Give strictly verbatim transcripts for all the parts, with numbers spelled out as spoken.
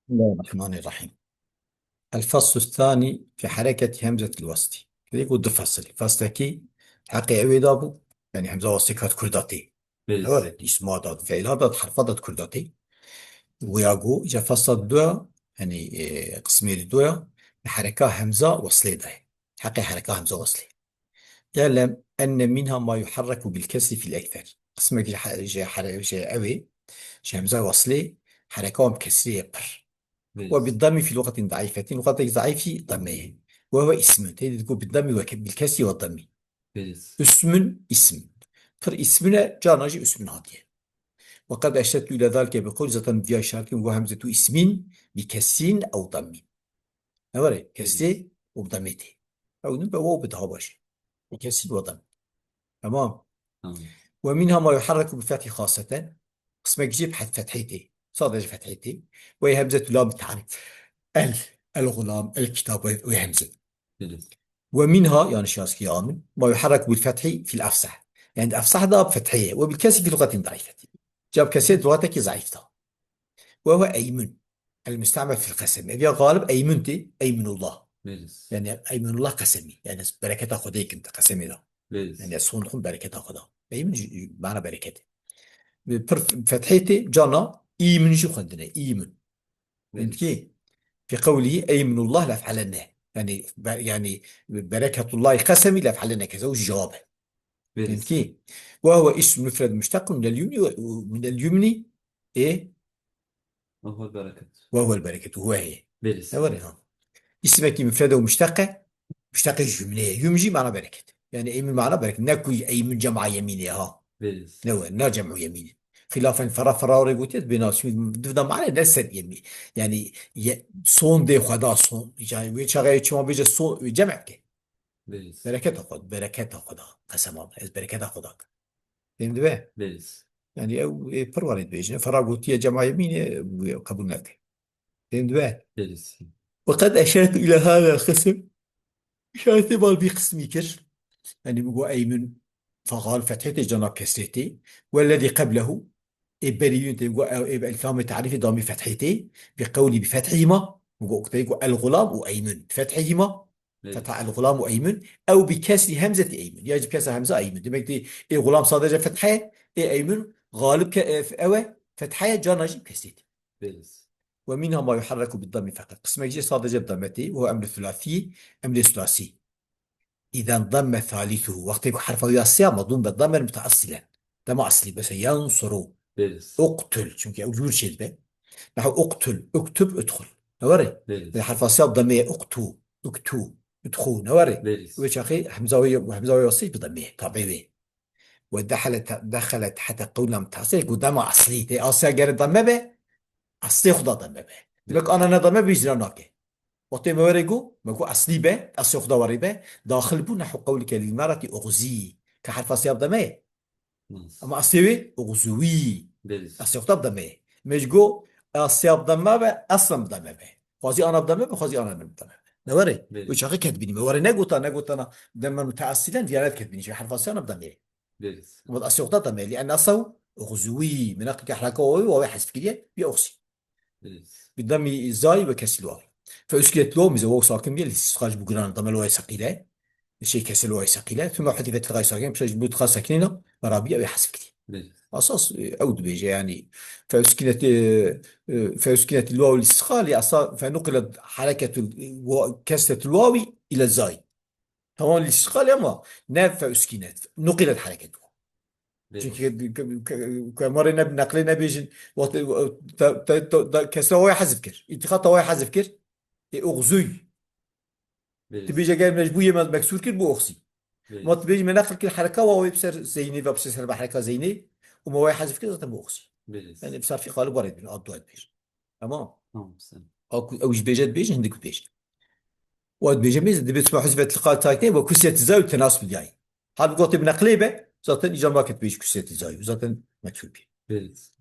بسم الله الرحمن الرحيم. الفصل الثاني في حركة همزة الوصل. Kê ku du fesil. Feslekî heqê ewê da bû. Yani hemza weslê kat kurdatê. Belê. Ne var? Îsma da, fiila da, herfa da kurdatê. Wêya ku, îca fesla duya, yani, e, qismê duya, hereka hemza weslê da. Heqê hereka hemza weslê. اعلم أن منها ما يحرك بالكسر في الأكثر. Qismek ji he-, ji here-, ji ewê, ji hemza weslê, hereka wan bi kesrê ye pir. Belê. وبالضم في لغة ضعيفة. Luqatek zeîfî demme ye. وهو اسم. Tê digo بالضم وك-، بالكسر والضم. Belê. اسم، اسم. Pir ismune, carna jî اسم hatiye. وقد أشرت إلى ذلك بقول, zaten viya işaret kirim, وهمزة اسم بكسر أو ضم. Ne were? Kesrê û bi demê tê. Ew din be waw bi daha baş e. Û kesrî bi dem. Tamam. Tamam. ومنها ما يحرك بالفتح خاصة. Qismek jî bi het-, fethê tê. Sadece fethê tê. وهي همزة اللام التعريف. El, الغلام, الكتاب, wê, wê hemze. Belê. ومنها, yani şaskî amin, ما يحرك بالفتح في الأفصح. Yani efsah da fethê ye. وبالكسر في لغة ضعيفة. Cab kesrê lugatekî zeîf da. وهو أيمن المستعمل في القسم. Ev ya galib Eymun tê, Eymunullah. Belê. Yani Eymunullah qesemî. Yani bereketa Xwedê kin te qesemê da. Belê. Yani son xun bereketa Xweda. Eymun jî, jî mana bereket. Pir fethê tê, cana, îmin jî xwendine, îmin. Belê. Fehmtî? في قوله أيمن الله لأفعلن. Yani, be-, yani bereketullah qesemî لأفعلن keza, o jî cevab e. Belê. Fehmtî? وهو اسم مفرد مشتق من اليمن و-, من اليمن, e? وهو البركة. وهو البركة, huwe heye. Belê. Ne were ha? Îsmekî mufred e û muşteq e. Muşteqê ji cumleyê. Yum jî mana bereket. Yani eymin mana bereket. Ne ku eymin cema yemînê ha. Belê. Ne we, ne cem'u yemînê. Xilafen ferra, ferra orê gotiye, bê nasî, divda mane ne ser yemî. Yani ye-, sondê xwe da son. Yani wê çaxê çima bêje son, cem' bike. Belê. Bereketa xwe, bereketa xwe da. Qesema, ez bereketa xwe da. Fêm dibe? Belê. Yani ew, ê, pir warê dibêjin. Ferra gotiye cema yemînê, ew qebûl nake. Fêm dibe? Belê. وقد أشرت إلى هذا القسم. Îşaretê mal vî qismî kir. Yani min got eymin fegal fethê tê, cana kesrê tê. والذي قبله. Ê berî yûn tê, min got ew, ê bi elfamê tarîfê damî fethê tê. بقولي بفتحهما. Min got, tê got el gulam û eymin. Fethehîma. Belê. Fetha el gulam û eymin. Ew bi kesrî hemzetî eymin. Ya jî bi kesra hemza eymin. Demek ki ê gulam sadece fethe, ê eymin galib ke-, e, ew e, fethe ye, cana jî kesrî tê. Belê. ومنها ما يحرك بالضم فقط. Qismek jî sadece bi demme tê. وهو أمر ثلاثي, emrê sulasi. إذا انضم ثالثه. Wextê ku herfa wî ya sê ya medûm be, ضما متأصلا. Dema eslî, mesela, ينصر. Belê. اقتل. Çünkü ew jûr çê dibe. Nehu اقتل, اكتب, ادخل. Ne were? Belê. Ve herfa sê ya bi demme ye, اقتو, اكتو, ادخو. Ne were? Belê. Wê çaxê hemza wê, hemza wê ya sê bi demme ye, tabi wê. ودخلت, دخلت حتى قولنا متأصل, ku dema eslî tê, asya gere demme be, eslê xwe da demme be. Demek ana ne demme be, îcra nake. Wextê me were got, me got eslî be, eslê xwe da warê be, daxil bû, نحو قولك للمرأة اغزي. Ke herfa sê ya bi demme ye. Nas. Ama eslê wê, اغزوي. Belê. Eslê xwe da bi demme ye. Me jî got, eslê ya bi demme be, eslen bi demme be. Xwazî ana bi demme be, xwazî ana bi demme be. Ne were? Belê. Wê çaxê ket bînî. Me were negota, negotana demme mutasilen, ziyaret ket bînî. Ji herfa sê ya bi demme ye. Belê. Ama eslê xwe da demme ye. لأن أصله اغزوي. Min neqlî ke hereka wawê, wawê hezf kiriye, bî اغزي. Belê. بضم الزاي وكسر الواو. فأسكنت الواو, mîze waw sakin bîye, lîstisqa ji bo guran dame lwayê seqîle. Şey, kesir lwayê seqîle. ثم حذفت الغاء ساكنة, piştre ji bo idxal sakinê ne, merabî ew ê hezf kirî. Belê. Asas, e, ew dibêje, yani, فأسكنت, e, e, فأسكنت الواو للاستثقال, ya asa فنقلت حركة ال-, wa-, كسرة الواو إلى الزاي. Tamam, lîstisqal e ama ne فأسكنت. نقلت حركته. Belê. Çünkü ke-, ke-, ke-, ke-, marê ne, neqlê nebêjin, wextê, te, te, te, te, kesra wayê hezf kir. Îtîqat wayê hezf kir. Ê, اغزوي. Belê. Dibêje ger mecbû yê me meksûr kir, bû اغزي. Belê. Ma dibêjî me neql kir hereka wawê bi ser zeynê ve, bi ser hereka zeynê. Û me wayê hezf kir, zaten bû اغزي. Belê. Yani bi safî qalib warê dibin, ad dua dibêjin. Tamam. Tamam, sen. Ew ku, ew ji bêje dibêjin, hindik bêjin. Wa dibêje mêze, dibê sima huzifet li qal takine ve kusiyet zay û tenasub diyayî. Hal gote bi neqlê be, zaten îcar ma ket bêj kusiyet zay. Zaten meçhul bî. Belê.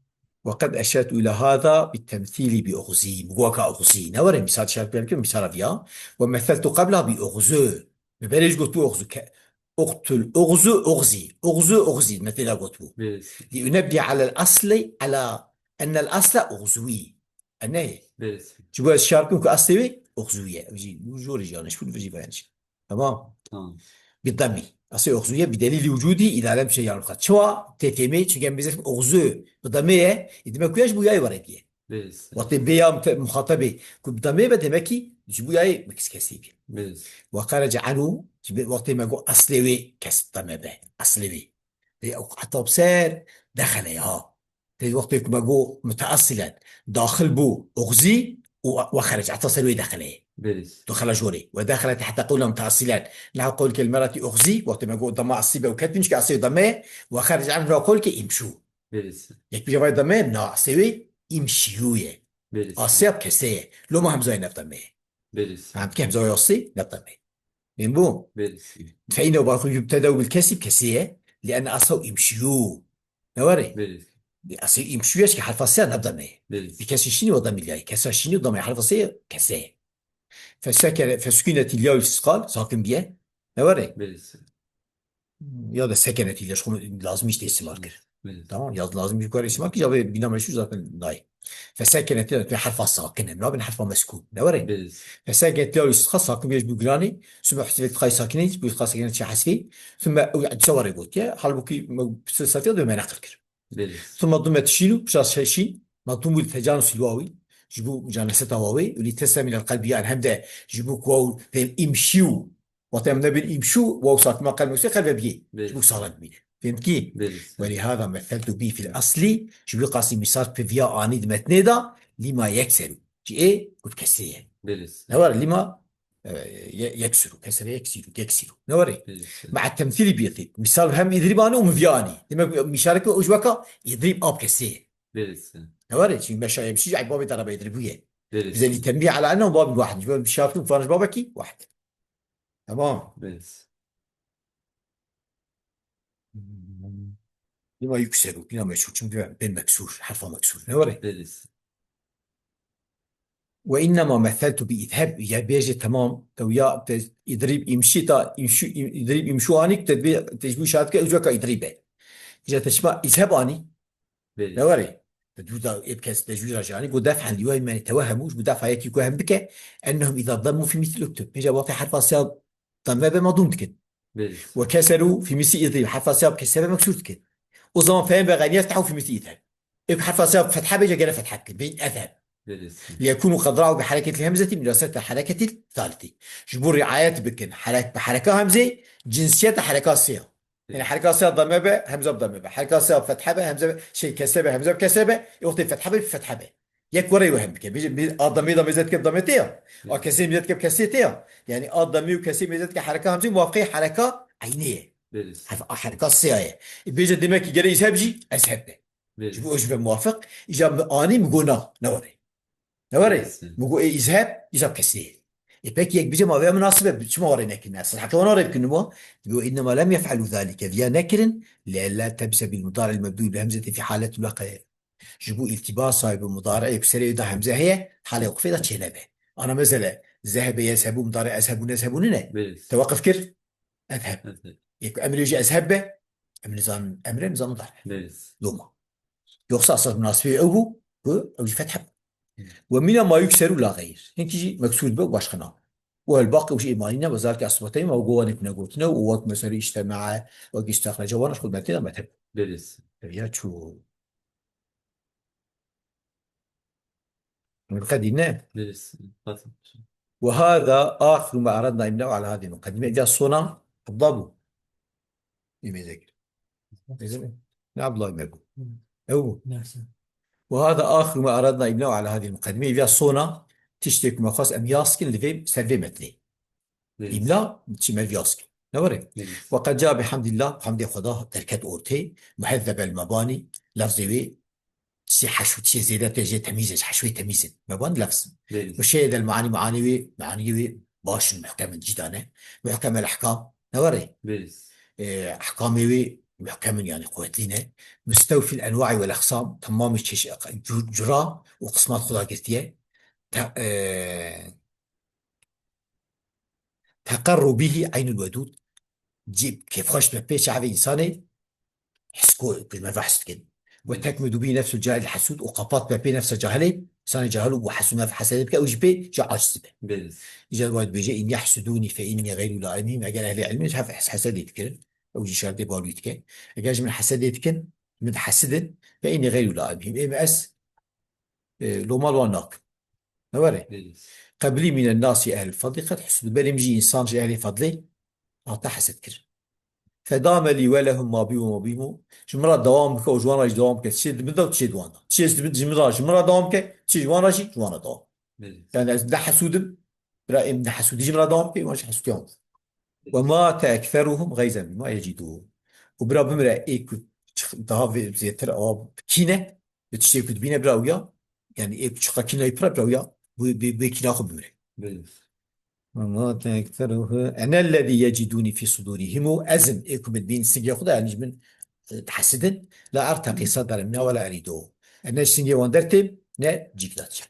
وقد أشرت إلى هذا بالتمثيل بأغزي. Min got ka اغزي. Ne were, misal şart pê bikim, misal viya. ومثلت قبلها بأغزو. Min berê jî gotibû اغزو. Ke, اقتل, اغزو, اغزي. اغزو, اغزي. Me tê de gotibû. Belê. لأنبه على الأصل، على أن الأصل اغزوي. E, neyê. Belê. Ji bo ez şiyar bikim ku eslê wê oxzû ye. Ev jî, bu jor jî yanlış bû, bu jî yanlış. Tamam. Tamam. Bi damî. Eslê oxzû ye, bi delîlî wicûdî îdare bi şey yanlış. Çawa? Tê têmê, çünkü em bizin oxzû bi damê ye, e, demek ku ya ji bo yayê were diye. Belê. Wextê bê ya mute-, muxatabê ku bi damê be, demek ki ji bo yayê mekis kesî bî. Belê. Ve xerece anhu, ji bo wextê me got eslê wê kes dame be. Eslê wê. Lê ew heta bi ser dexele ya. Tê wextê ku me got muteesilen daxil bû oxzî û we xerec heta ser wê dexileyê. Belê. Dexile jorê. Ve dexile heta qewla muteesilen. Neha qewlke li me re tî oxzî, wextê me got dema esî be û ketbîn, çike esî deme, we xerec an ra qewlke îmşû. Belê. Yek pîja vay deme, na esê wê îmşiyû ye. Belê. Asê ya kesê ye. Loma hemzayê nefdeme ye. Belê. Hem ki hemzayê asê nefdeme. Fehim bû? Belê. Fe innehu ba'dul mübteda bil kesî kesê ye. Li enne asaw îmşiyû. Ne were? Belê. Asê îmşû ye ki herfa sê ya nefdeme ye. Belê. Bi kesî şînî ve damî liyayê. Kesra şînî ve damî herfa sê kesê ye. Fesekene, fesukînetî liyayê istisqal, sakin biye. Ne were? Belê. Ya da sekenetî liyayê, xwe lazim işte istimal kir. Belê. Tamam, ya lazim bir kare istimal kir, ya ve bina meşhur zaten nayê. Fesekenetî liyayê, herfa sakin e. Nabin herfa meskûn. Ne were? Belê. Fesekenetî liyayê istisqal, sakin biye ji bo giranî. Sümme husifet xay sakinî, bu xay sakinî çi hesfî. Sümme ew çawa re gotiye? Halbuki me, sifetiya dö me neqil kir. Belê. Thumma dummet şînû, pişta şîn, madûm bû li tecanus wawî, ji bo mucaneseta wawê, û li tesle minel qelbi, yan hem de ji bo ku waw fêm îmşî û, wextê em nebin îmşû, waw sakin ma qelb mekse qelbe biyê. Belê. Ji bo salan bîne. Fêm kî? Belê. Ve lihâzâ meseltu bî fil aslî, ji bo qasî misal piviya anî di metnê de, lima yekserû. Ci ê ku kesê ye. Belê. Ne var lima, e, ye-, yeksirû, kesere yeksirû, yeksirû. Ne were? Belê. Ma'a temsîlî biyetî. Misal hem îdrîb anî û miviya anî. Demek mîşareke û ji weka îdrîb ab kesê. Belê. Ne were? Çünkü meşa yemşî, babê te re be îdrîbû ye. Belê. Bize li tenbîh ala ennehu babin wahid. Ji bo mîşareke û fanij babekî wahid. Tamam. Belê. Lima yukseru, lima meşhur. Çünkü ben, ben meksur, herfa meksur. Ne were? Belê. Ve innema meseltu bi idheb, ya bêje tamam, ew ya te idrîb îmşî ta, îmşû, î-, idrîb îmşû anî, te bi, te ji bo şahid ke, ucaka idrîbe. Îca te şima idheb anî. Belê. Ne were? Te dû da ê kes, te ji wî re jî anî, got def'en li wayî menî tewehemû, ji bo def'a yekî ku hem bike, ennehum îza demmû fî mîsî uktub. Bêje wextê herfa sê ya demme be madûm dikin. Belê. Ve keserû fî mîsî îdrîb. Herfa sê ya kesere meksûr dikin. O zaman fehim ve xeniyet tehu fî mîsî îdheb. Ê ku herfa sê ya fethe bêje gere fethe bikin. Bê edheb. Belê. Liyekûnû qed ra'û bi hereketil hemzetî mînasebete hereketil thalithî. Ji bo riayet bikin. Herek-, bi hereka hemzê, cinsiyeta hereka sê ya. Yani hereka sê ya dame be, hemze bi dame be. Hereka sê ya fethe be, hemze be, şey, kese be, hemze bi kese be. E, wextê fethe be, fethe be. Yek were we hem bike. Bêje, bir a damê da mêze dike bi damê tê ya. A kesê mêze dike bi kesê tê ya. Yani a damê û kesê mêze dike hereka hemzê muwafiqê hereka eynê ye. Belê. Hef-, a hereka sê ya ye. E, bêje demek ki gere îzheb jî, ezheb be. Belê. Ji bo o ji ve muwafiq, îca mi anî mi go na, ne were. Ne were? Belê. Mi go ê îzheb, îzheb kesê ye. E peki yek bêje ma vê ya minasib e, çima were nekirine? Siz heqê wana re bikin nima? Dibe innema lem yef'alû zalike. Viya nekirin, li ella tebse bil mudari'il mebdû bi hemzeti fi haletil weqi. Ji bo îltibasa bi mudari'ê ku serê wê de hemze heye, halê wekfê de çênebe. Ana mesele, zehebe yezhebu, mudari ezhebu nezhebu nine. Belê. Te weqf kir? Ezheb. Ezheb. Yek emrê jî ezheb be, em nizanin emre, nizam mudari. Belê. Loma. Yoksa esas munasibê ew bû, ku ew jî fethe bû. Hı. Ve mina ma yukseru la gayr. Hinkî jî meksûr be û başqa na. Ve el baqi ew jî ê manî ne, ve zalike esbateyim, ew go wanek negotine, û wek mesele îştemae, wek îştexrece, wan ji xwe metê de metheb. Belê. Ya çû. Min qedî ne? Belê. Ve hâzâ âxiru ma eradna îmla'u ala hâzî muqedîme. Îca sona Abdullah bû. Îmê zekir. Ne Abdullah me bû. Ew bû. Neyse. Ve hâzâ âxiru ma eradna îmla'u ala hâzî muqedîme. Îca sona tiştê ku me xwest em yas kin li vê, ser vê metnê. Belê. Îmla çi me yas kin. Ne were? Belê. Ve qed ca bihamdillah, hamdê Xweda derket ortê, muhezzebel mebanî, lafzê wê çi heşû, çi zêde tê jê temîz e, heşûyê temîz in. Meban lafz. Belê. Ve şeyyedel meanî, meanî wê, meanî wê baş in, muhkem in, cîda ne. Muhkemel ehkam, ne were? Belê. E, ehkamê wê muhkem in, yani quwetlî ne. Mustewfil enwa'i vel ehsam, temamê çeşit, cu-, cura û qismat Xweda girtiye. Te-, e, Teqerru bihî eynul wedûd. Cî kêfxweş be pê çavê însanê, hisko, ku ji me ve hes dikin. Ve tekmidu bihî nefsul cahil hesûd û qapat be pê nefsa cahilê Sanê cahil û hesû nef hesedê bike, ew jî pê ji aciz be. Belê. Îcar wa dibêje, "În yehsudûnî fe înnî xeyrû laimhîm." Eger ehlê ilmê ji hef-, hes-, hesedê dikirin, ew jî şerdê balûyî dike. Eger ji min hesedê dikin, min dihesidin, "fe înnî xeyrû laimhîm." Ê min ez, e, loma li wan nakim. Ne were? Belê. "Qeblî mînen nasî ehlil fadlî qed husûd." Berî min jî însan ji ehlê fadlê hate hesedkirin. "Fedame lî we lehum ma bî û ma bîmû." Ji min re dewam bike û ji wan re jî dewam bike. Çi di min de û çi di wan de. Çi ji min, ji min re, ji min re dewam bike, çi ji wan re jî, ji wan re dewam. Belê. Yani ez ne hesûdim, bira êm ne hesûdî ji min re dewam bike, wan jî hesûdiya wan. "Ve mate ekseruhum geyzen bima yecidûn." Û bira bimire ê ku çi-, daha vê zêtir awa kîne, bi tiştê ku dibîne bira wî ya, yani ê ku çiqa kînayî pir e bira wî ya, bu, bu, bu kîna xwe bimire. Belê. "Ve mate ekseruhu enellezî yecidûnî fî sudûrîhim." Û ez im, ê ku min bîn singê xwe de, yani ji min, e, dihesidin, "la erteqî sedren mîna ve la erîdû." Ez ne ji singê wan dertêm, ne cîk diçim.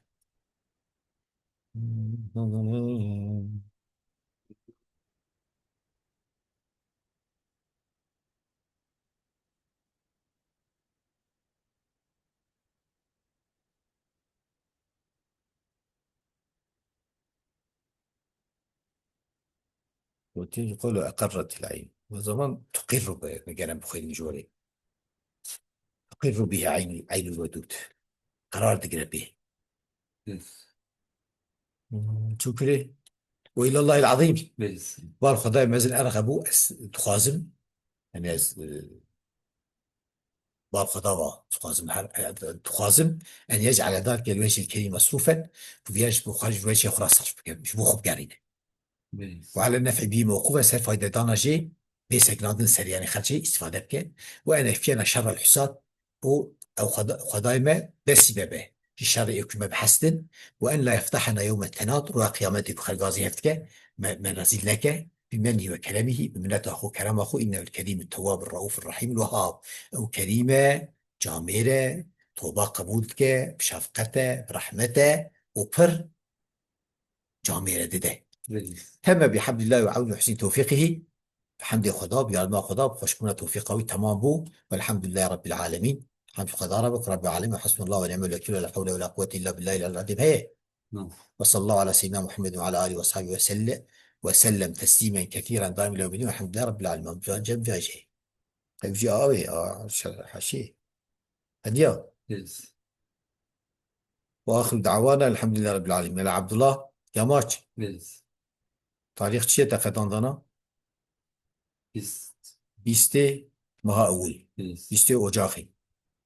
Gotî, "Qulu eqerretil eyn." O zaman tuqirru be, me gelen bixwînin ji werê. "Tuqirru bihi eynul, eynul wedûd." Qerar digire bê. Yes. Hmm, çûkirê. "Ve ilallahil azîm." Yes. Bar Xwedayê mezin erxebû, ez dixwazim. Yani ez, e, bar Xweda va, dixwazim her, e, dixwazim, "en yec'ale zalike li wecihil kerîm mesrûfen", ku viya ji bo xwe, ji wecihê xwe re sarf bikim, ji bo xwe bigerîne. Belê. "Ve ale nef'i bî mewqûf", ser faydedana jê bê sekinandin ser, yani xercê îstîfade bike. "Ve en ekfiyena şerrel husad", û ew Xweda-, Xwedayê me besîbe be ji şerê ê ku me bi hes din. "Ve en la yeftahena yewme tenad", roja qiyametê ku xelgazî hev dike, me, me rezîl neke. "Bi mennihi ve keremihi", bi mineta xwe, kerema xwe, "innehul kerîmut tewwabur reufur rahîmul wehhab." Ew kerîm e, camêr e, toba qebûl dike, bi şefqet e, bi rehmet e û pir camêre dide. Belê. "Temme bi hamdillahî ve avni husnî tewfîqihî." Bi hemdê Xweda, bi yardima Xweda, bi xweşbûna tewfîqa wî temam bû. "Velhamdulillahî Rabbil alemin." Hemd Xweda re be, Rabbil alemin, hasbunallah ve ni'mel wekîl ve la hawle ve la quwwete illa billahil aliyyil azîm heye. Hı. "Ve sallallahu ala seyyidina Muhammed ve ala alihi ve sahbihi ve selle-, ve sellem teslîmen kethîren daimen ila yevmîddîn velhamdulillahî Rabbil alemin." Cem, cem, cem. Ev jî awê, a, şer-, heşî. Hediya. Yes. "Ve axiru da'wana elhamdülillahi rabbil alemin." Mela Abdullah Yamaç. Yes. Tarîx çi ye te qedandana? Bîst. Bîstê meha ewil. Yes. Bîstê Ocaxê.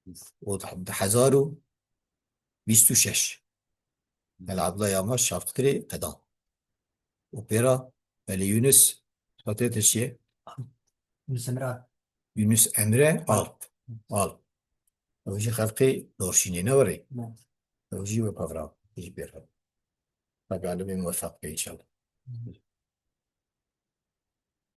Yes. O di hezar û bîst û şeş. Mela Abdullah Yamaç Şafqirê qedan. Û pêra Belê Yunus, hatê te çi ye? Yunus Emre. Yunus Emre Alp. Alp. Ew jî xelqê Norşînê ne werê? Ne. Ew jî we pevra, jî pêra. Rabbil alemîn muweffaq bike inşallah.